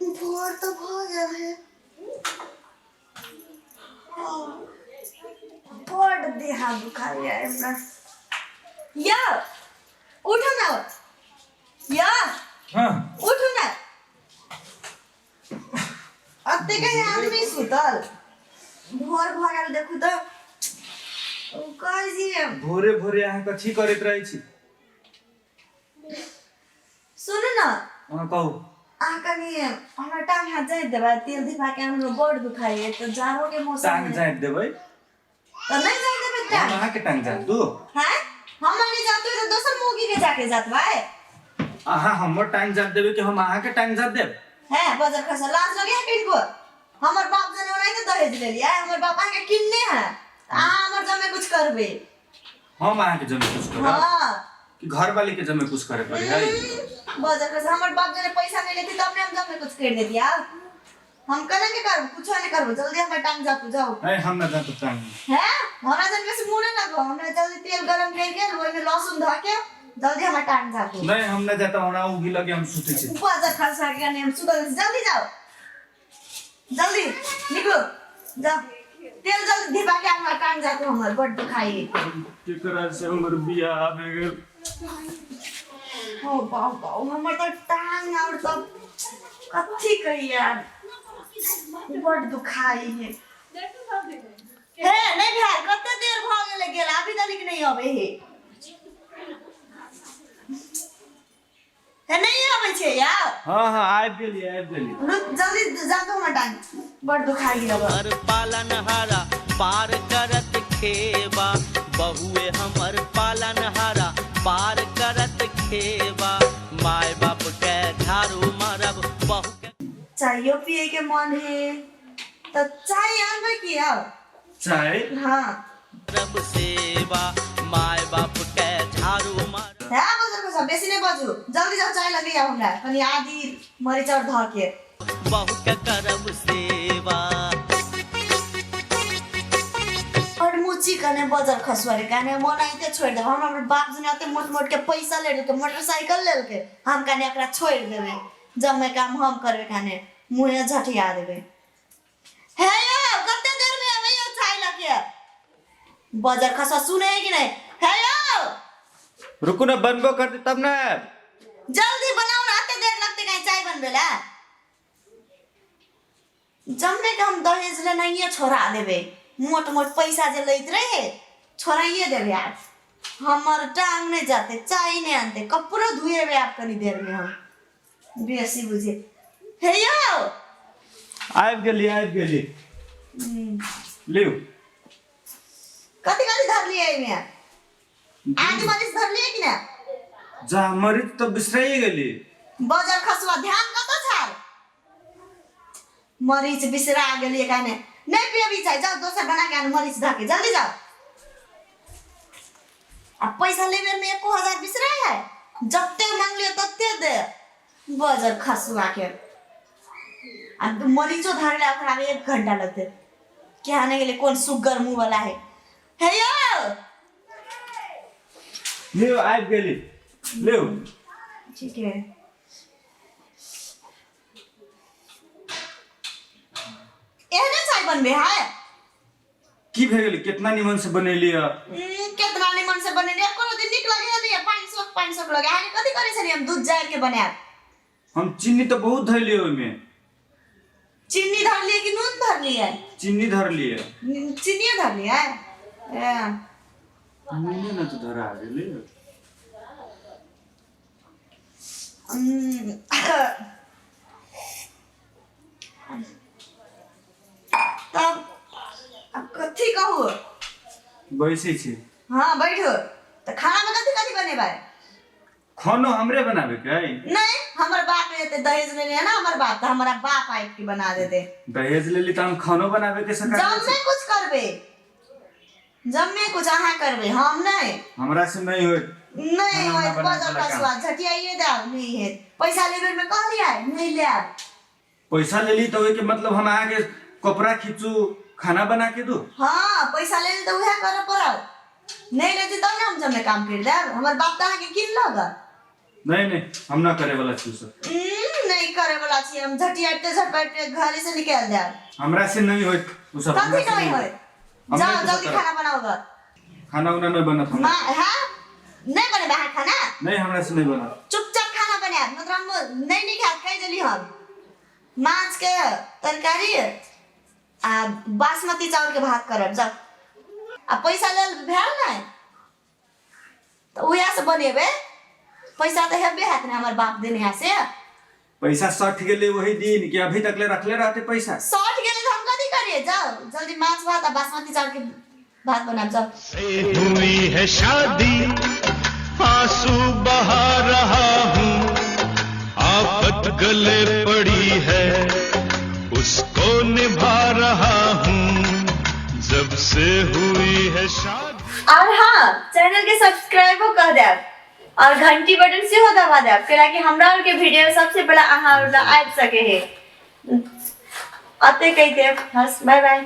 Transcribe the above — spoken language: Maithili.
भोर तऽ भऽ गेल है। बड देह हाथ दुखाइए हमरा। यौ, उठू ने। यौ। हाँ। उठू ने। अते कहीं आदमी सुतल? भोर भऽ गेल, देखू तऽ। ओ कहै छी। भोरे भोरे अहाँ कथी करैत रहै छी? सुनू ने। अहाँ कहू। अहाँ कनि हमरा टांग हाथ जाइत देबै, तेल धिपा के। हमरो बड़ दुखाइए तऽ जाड़ो के मौसम टांग है। जाइत देबै? तऽ नहि जाइत देबै हम टांग? अहाँके टांग जाइत दू? हैं, हम नहीं जाते तऽ दोसर मौगी के जाके जातबै। अहाँ हमर टांग जाइत देबै कि हम अहाँके टांग जाइत देब? है बजर खसा, लाज लगे है किनको? हमर बाप जने ओनाहिते दहेज लेलियै। हमर बाप अहाँके किनने है, अहाँ हमर जमे कुछ करबै। हम अहाँके जमे कुछ करब? हाँ। कि घर वाली के जमे कुछ करे पड़े है? बजर खसा, हमर बाप जने पैसा नहीं लेती तब ने हम जमे कुछ कर देती। आब हम केना के करब? कुछो नहीं करब। जल्दी हमर टांग जातू, जाओ। नहीं, हम ना जातू टांग। है, हमरा जन बेसी मुँह नहीं लगो। हमरा जल्दी तेल गरम करके ओहिमे लहसुन धऽ के जल्दी हमर टांग जातू। नहीं, हम ना जाता। हमरा उ भी लगे, हम सुते छी। बजर खसा के नहीं, हम सुतल छी। जल्दी जाओ, जल्दी निकलो, जाओ। तेल जल्दी धिपा के हमरा टांग जातू, हमर बड दुखाई। केकरा से हमर बियाह भए गेल? ओ बाउ बाउ, हमर तऽ टांग और सब कथी कहिया बड दुखाई है। हे, नहीं भेल? कते देर भऽ गेलै गेल, अभी तक नहीं अबै हे। हे, नहीं अबै छै यार? हाँ, आबि गेली, आबि गेली। रुक, जल्दी जा तो, हमर टांग बड दुखाई है। हमर पालनहारा पार करत खेबा, बहुए हमर पालनहारा पार करत खेबा, माय बाप के झाड़ू मारब, बहु के चायो पिए के मन है तऽ चाय आनबै की आब? चाय? हाँ। करब सेवा, माय बाप के झाड़ू मारब। है बजर पैसा, बेसी नहीं बजू, जल्दी जाओ, चाय लगे हमरा कनि आदि मरीच और धऽ के। बहु के करब सेवा। और मुची कने बजर खसुआ रे, काने मन आइते छोड़ देब हम। हमर बाप जने अते मोट मोट के पैसा ले लेलके, मोटरसाइकिल लेलके, हम काने एकरा छोड़ देबै। जब मैं काम हम करबै, काने मुँहे झटिया देबै। हे यौ, कते देर में अबै यौ चाय लके? बजर खसुआ, सुने है कि नहीं? हे यौ। रुकू ने, बनबो करते तब ना आयब। जल्दी बनाओ ना, अते देर लगते कहीं चाय बनबे ला? जम्मे के हम दहेज ले नहीं छोड़ा देबे। मोट मोट पैसा जे लैत रहे, छोड़ाइए देबे आज। हमर टांग नहीं जाते, चाय नहीं आनते, कपड़ो धुएबे आब कनी देर में हम। बेसी बुझे। हे यौ। आबि गेली, आबि गेली, लिउ। कथी कथी धरलियै एहिमे? आदि मरीच धरलियै कि ना? जा, मरीच तऽ बिसराइए गेली। बजर खसुआ, ध्यान कतऽ छल? मरीच बिसरा गेलियै काने। नहीं पियबी चाय, जाओ दोसर बना के आनू मरीच धऽ के, जल्दी जाओ। आ पैसा लेबे में 1000 बिसरा है? जते मांगलियो तते दे बजर खसुआ के। आ मरीचो धरे ला ओकरा में 1 घंटा लगते। क्या नहीं गेले, कौन सुगर मुंह वाला है। हे यौ। लिउ, आबि गेली, लिउ। ठीक है। एहने चाय बनबे है? की भए गेलै? कितना निमन से बनेली है। केतना निमन से बनेली, कोनो दिन नीक लगे है नहीं। पानि सोख पानि सोख लगे। अहाँके कथी करै छलियै? हम दूध जारि के बनायब। हम चीनी तऽ बहुत धैलियै ओहिमे। चीनी धरलियै कि नून धरलियै? चीनी धरलियै। चीनिये धरलियै ए। नूने ने तऽ धरा गेलै। तब आब कथी कहू? बैसै छी। हाँ, बैठू। तऽ खानामे कथी कथी बनेबै? खानो हमरे बनाबे के अइ? नहीं, हमर बाप एते दहेज लेने है ना हमर बाप, तऽ हमरा बाप आबि के बना देते। दहेज लेली तऽ हम खानो बनाबे के सका? जम्मे कुछ करबै, जम्मे कुछ अहाँ करबै, हम नहीं। हमरा से नहीं होत। नहीं खाना होत। बनाबे बजर वाला काम। कसुआ, झटियाइए देब। नहीं हेत। पैसा लेबे में कहलियै नहीं लेब। पैसा लेली तऽ ओहिके मतलब हम अहाँके कपड़ा खींचू, खाना बना के दू? हाँ, पैसा ले तऽ उएह करऽ पड़त। नहि लेती तब ने हम जमे काम करि देब। हमर बाप तऽ अहाँके कीन लगत। नहीं नहीं, हम ना करे वाला छी सब। नहि करे वाला छी हम। झटियाते झटपाटे घरे से निकाल देब। हमरा से नहीं होइत उ सब। कथी हमरा से नहीं नहीं होइत? हम जाओ नहीं कुछो जल्दी करब। खाना बनाओ ग। खाना उना नहीं बनत हमरा। माँ, हाँ, नहीं बनेबै अहाँ खाना? नहीं, हमरा से नहीं बनत। चुपचाप खाना बनायब, मतलब हम नहीं नहीं खायब, कहि देली हम। माछ के तरकारी आ बासमती चाउर के भात करब। जाउ, आ पैसा लेल भेल नहि तऽ उएह से बनेबै। पैसा तऽ हेबे हैत ने हमर बाप देने है से। पैसा सठ गेले वही दिन कि अभी तक ले रखले रहते पैसा। सठ गेलै तऽ हम कथी करियै? जाउ जल्दी, माछ भात आ बासमती चाउर के भात बनाब, जाउ। से हुई है शादी, आंसू बहा रहा हूँ। आफत गले पड़ी है, उसको निभा रहा हूँ। जब से हुई है शादी। और हाँ, चैनल के सब्सक्राइबो कर देब और घंटी बटन सेहो दबा देब, कैलाकि हमरा और के वीडियो सबसे पहले अहाँ आबि सके है। अते कहि देब, हस, बाय बाय।